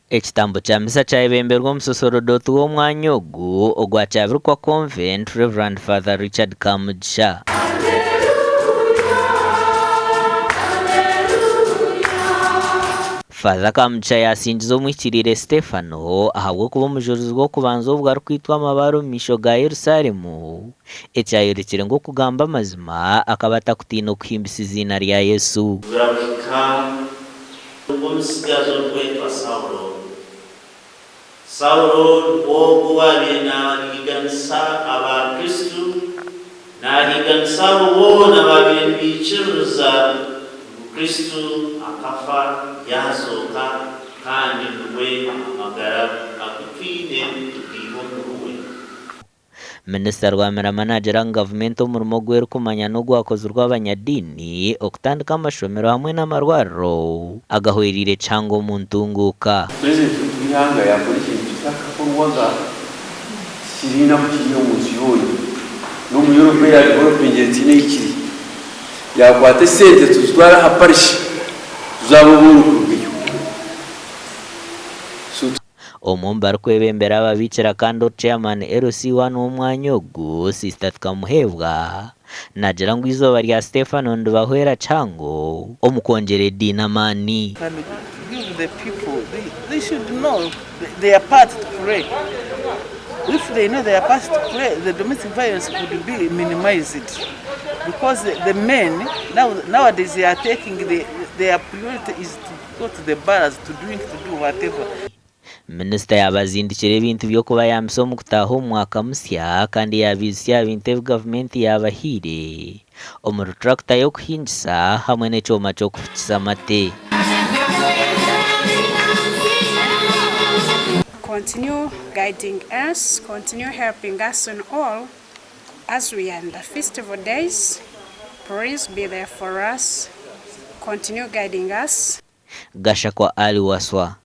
Ekitambo kya misa kyayebemberwa omusosorodoti w'omwanya ogu ogwa Kyabirikwa Convent, Rev. Father Richard Kamugisha. Father Kamugisha yaasingiza omuhikiriire Stefano ahabw'okuba omujurizi w'okubanza obwo arikwitwa amabaare omu maisho ga Yerusaalemu, ekyayorekire ngu okugamba amazima akaba atakutiina okuhimbisa eiziina rya Yesu. Burakuhika ogu omutsigazi orikwetwa Saulo. Saulo nikwo ogwo owaabaire naahiiganisa Abakristo, naahiiganisa abo boona abaabaire nibaikiririza ngu Kristo akafa yaazooka kandi niwe amagara agu twine tugaiha omuriwe. Minisita Rwamirama naagira ngu gavumenti omurimo ogu erikumanya n'ogwakozirwe abanyadiini okutandika amashomero hamwe n'amarwariro agahwereire kihango omu ntunguuka. Purezidenti waitu w'eihanga yaakora ekintu kitakakorwaga, tikiriine ahu kiri omu nsi yoona. N'omu Europe eya developingire tihaine ahu kiri. Yaakwata esente tuzitware aha parish tuzabe abooro kurugayo. So. Omwe omu barikwebembera ababiikira kandi ori Chairman LC one w'omwanya ogu, Sister Tukamuheebwa, naagira ngu eizooba rya Stefano niribahwera kihango omu kwongyera ediini amaani. Can give the people they, they should know their part to play if they know their part to play the domestic violence could be minimized because the, the men now nowadays they are taking the, their priority is to Go to the bars to drink to do whatever. Minisita yaabazindikira ebintu by'okubayambisa omu kutaaha omu mwaka musya kandi yaabaijusya aha bintu ebi gavumenti yaabahaire omuri turakita y'okuhingisa hamwe n'ekyoma ky'okufukisa amate. Continue guiding us, continue helping us in all as we are in the festival days, please be there for us, continue guiding us. Gashakwa Ali Waswa.